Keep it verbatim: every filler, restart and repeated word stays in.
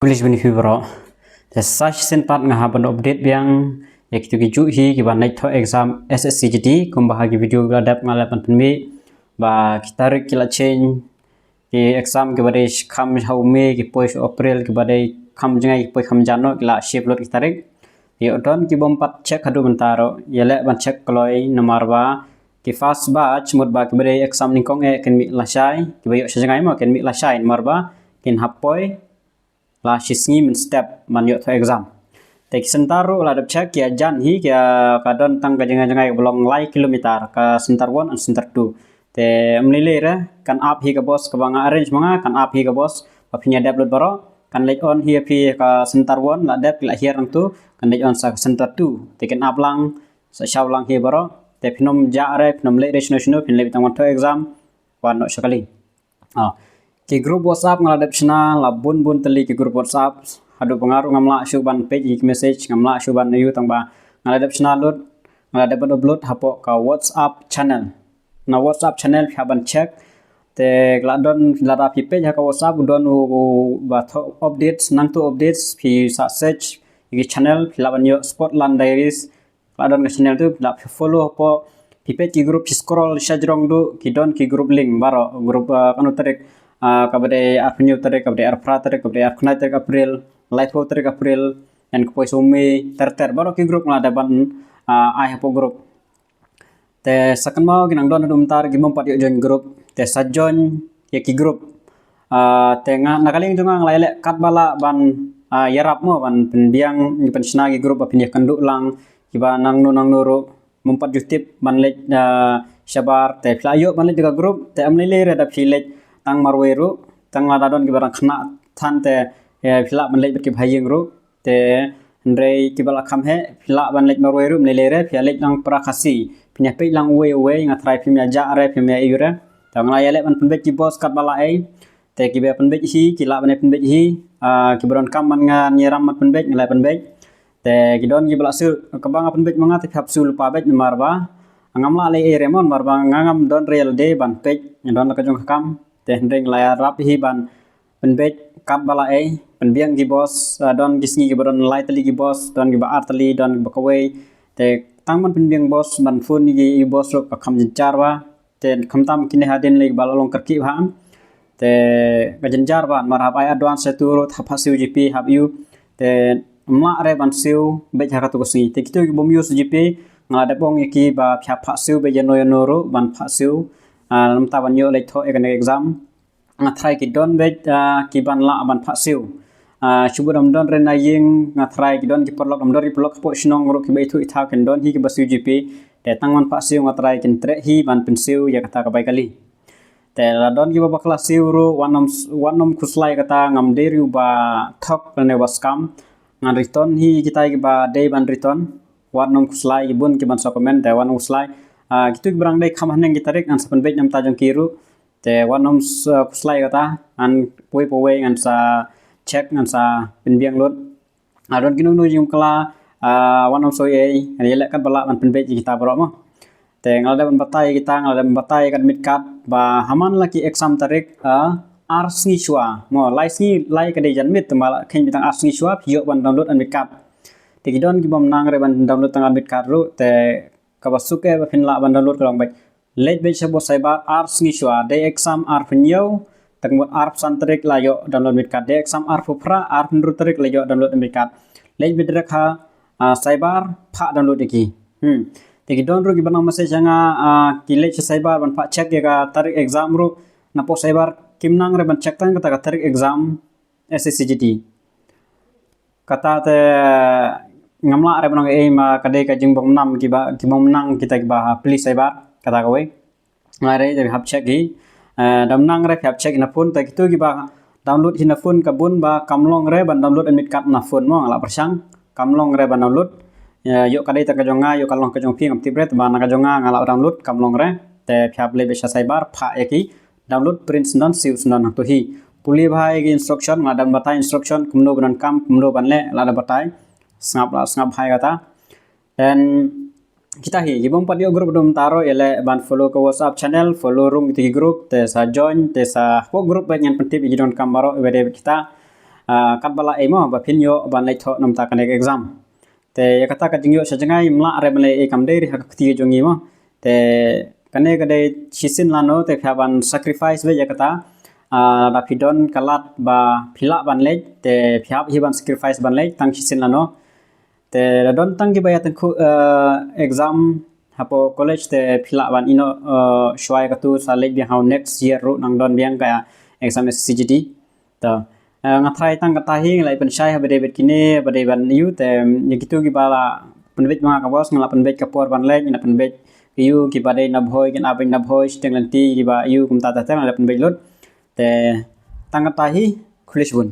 Khublei shibun ïa phi baroh. Te sa shisien pat nga hap ban update biang ïa kito ki juh hi ki ban leit thoh exam S S C G D, kumba ha ki video ki la dep nga la dep ban pynmih ba ki tarik ki la change, ki exam kiba dei kham ha u May ki poi sha April, kiba dei kham jngai ki poi kham jan noh, ki la shift lut ki tarik. Ïoh don ki bym pat check haduh mynta ruh, ïaleh ban check kloi namar ba ki first batch mut ba kiba dei exam nyngkong eh kin mih lashai, kiba ïoh sha jngai mo kin mih lashai namar ba kin hap poi la shi sngi mynstep ban ïoh thoh exam. Te ki center ruh la dep check, ki ïa jan hi, ki ïa, ka don tang ka jngai jngai kaba long lai kilometer ka center one and center two. Te ym lei lei re, kan ap hi ka bus kaba nga arrange ma nga, kan ap hi ka bus ba phin ïa dep lut baroh, kan leit on hi ïa phi ka center one la dep, ki la hiar nangtu, kan leit on sa ka center two. Te kin ap lang, sa shaw lang hi baroh. Te phin ym jah re, phin ym leit re shano shano, phin leit tang wan thoh exam, wan noh sha kali. Ah, ki group WhatsApp nga la dep shna la bun bun tylli ki group WhatsApp. Haduh ba nga ruh ngam lah shuh ban peit ïa ki message, ngam lah shuh ban ïoh, tang ba nga la dep shna lut, nga la dep ban upload hapoh ka WhatsApp channel. Na WhatsApp channel phi hap ban check. Te la don, lada phi peit ha ka WhatsApp u don u, u ba thoh updates, nangtu updates, phi sa search ïa ki channel, phi lah ban ïoh Sportland Diaries, la don ka channel tu, la phi follow hapoh, phi peit ki group, phi scroll sha jrong duh, ki don ki group link baroh, group, ah, kano tarik, ah, kaba dei arphew tarik, kaba dei arphew tarik, kaba dei arphew tarik April, laiphew tarik April, ïa ka poi sha u May, ter ter, baroh ki group nga la dep ban, ah, ai hapoh group. Te sa kynmaw ki nang don haduh mynta ki bym pat ïoh join group, te sa join ïa ki group. Ah, te nga na ka liang jong nga nga la ïaleh katba lah ban, ah, ïarap mo ban pynbiang, pynshna ki group ba phin ïakynduh lang, kiba nangno nangno ruh bym pat ju tip ban leit, ah, shabar, te phi lah ïoh ban leit da ka group, te ym lei lei re da phi leit tang marwei ruh, tang lada don kiba dang khynnah than te, eh, phi lah ban leit bad kiba ha ïing ruh. Te hynrei kiba la kham heh, phi lah ban leit marwei ruh ym lei lei re, phi ïa leit lang para Khasi. Phin ïa peit lang uwei uwei, nga tharai phim ïa jah re, phim ïa ïoh re. Te nga la ïaleh ban pynbeit ki bus katba lah ei. Te kiba pynbeit hi, ki lah ban ïa pynbeit hi. Ah, kiba donkam ban ngan ïaram ban pynbeit, nga la pynbeit. Te ki don kiba la siew, kaba nga pynbeit ma nga te phi hap siew lypa beit namar ba ngam lah leh ei re mo namar ba nga ngam don re ïa lade ban peit, nga don la ka jong ka kam. Te hynrei nga la ïarap hi ban pynbeit katba lah ei, pynbiang ki bus, ah, don ki sngi kiba don lai tylli ki bus, don kiba ar tylli, don kiba kawei. Te tang ban pynbiang bus, ban phone ïa ki bus ruh ka kham jynjar bha. Te khamtam kine hadien lei ba la long kyrkieh bha. Te ka jynjar bha namar hap ai advance ïa tu ruh, hap siew GPay, hap ïoh. Te ym lah re ban siew beit ha katu ka sngi. Te kito ki bym ïoh siew GPay, nga la dep ong ïa ki ba phi hap siew beit ïano ïano ruh ban siew. Ah, namar ban ïoh leit thoh ïa kane ka exam. Nga tharai ki don beit, ah, ki ban lah ban phah siew. Ah, shu bud ym don re na ïing, nga tharai ki don ki paralok, ym don ki paralok hapoh shnong ruh kiba ithuh ithaw, kin don hi kiba siew GPay. Te tang ban phah siew nga tharai kin treh hi ban pynsiew ïa kata ka bai kali. Te la don kiba bakla siew ruh, wat nym, wat nym khuslai, kata ngam dei ruh ba thok lane ba scam. Ngan return hi kita kiba dei ban return. Wat nym khuslai, ki bun ki ban sa comment, te wat nym khuslai. Ah, kito kiba dang dei kham haneng ki tarik ngan sa pynbeit na bynta jong ki ruh. Te wat nym s-, khuslai, kata ngan poi pawei ngan sa check, ngan sa pynbiang lut. Ah, don kino kino jingkhlaiñ, ah, wat nym soi ei, ngan ïaleh katba lah ban pynbeit ïa kita baroh mo. Te nga la dep ban batai ïa kita, nga la dep ban batai ïa ka admit card ba ha man la ki exam tarik, ah, ar sngi shuwa mo, lai sngi, lai ka dei janmiet, te ma la kheiñ beit tang ar sngi shuwa phi ïoh ban download admit card. Te ki don ki bym nang re ban download tang admit card ruh, te kaba suk eh ba phin lah ban download ka long beit leit beit sha bor cyber ar sngi shuwa, dei exam arphew hynñiew, te ka mut arphew san tarik la ïoh download admit card, dei exam arphew phra, arphew hynriew tarik la ïoh download admit card. Leit beit direct ha, ah, cyber, phah download ïa ki. Hmm. Te ki don ruh kiba nang message ïa nga, ah, ki leit sha cyber ban phah check ïa ka tarik exam ruh, na pdeng cyber kim nang re ban check tang kata ka tarik exam, S S C G D. Kata te ngam lah re ban ong ei, ma ka dei ka jingbym nam kiba, ki bym nang kita kiba plie cyber, kata kawei. Nga re te hap check hi. Eh, dam nang re hap check na phone, te kito kiba download hi na phone ka bun ba kam long re ban download admit card na phone mo, nga la pyrshang. Kam long re ban download. Ïa, ïoh ka dei tang ka jong nga, ïoh ka long ka jong phi ngam tip re, te ba na ka jong nga nga la download, kam long re. Te phi hap leit beit sha cyber, phah ïa ki, download, print syndon, siew syndon hangto hi. Pule bha ïa ki instruction, nga dang batai instruction, kumno ban kam, kumno ban leh, la dang batai. Sngap la, sngap bha ïa kata. Then kita hi, ki bym pat ïoh group dum taro, ïaleh ban follow ka WhatsApp channel, follow rung kita ki group, te sa join, te sa hapoh group bad ngan pyntip ïa ki donkam baroh, ïa dei kita. ah, katba lah ei mo ba phin ïoh ban leit thoh namar kane ka exam. Te ïa kata ka jingïoh sha jngai ym lah re ban leh ei, kam dei re ha ka kti jong ngi mo. Te kane ka dei shisien lano te phi hap ban sacrifice beit ïa kata. Ah, lada phi don ka lad ba phi lah ban leit te phi hap hi ban sacrifice ban leit tang shisien lano. Te la don tang kiba ïa tyngkhuh, eh, exam hapoh college te phi lah ban ïehnoh, eh, shuwa ïa katu sa leit biang ha u next year ruh nang don biang ka exam S S C G D. To, eh, nga tharai tang kata hi, nga la pynshai ha ba dei bad kine ba dei ban ïoh te, ïa kitu kiba la pynbeit ma nga ka bos, nga la pynbeit ka por ban leit, nga la pynbeit ïa kiba dei na Bhoi kin ap na Bhoi, shiteng lynti kiba ïoh kumta te nga la pynbeit lut. Te tang kata hi, khublei shibun.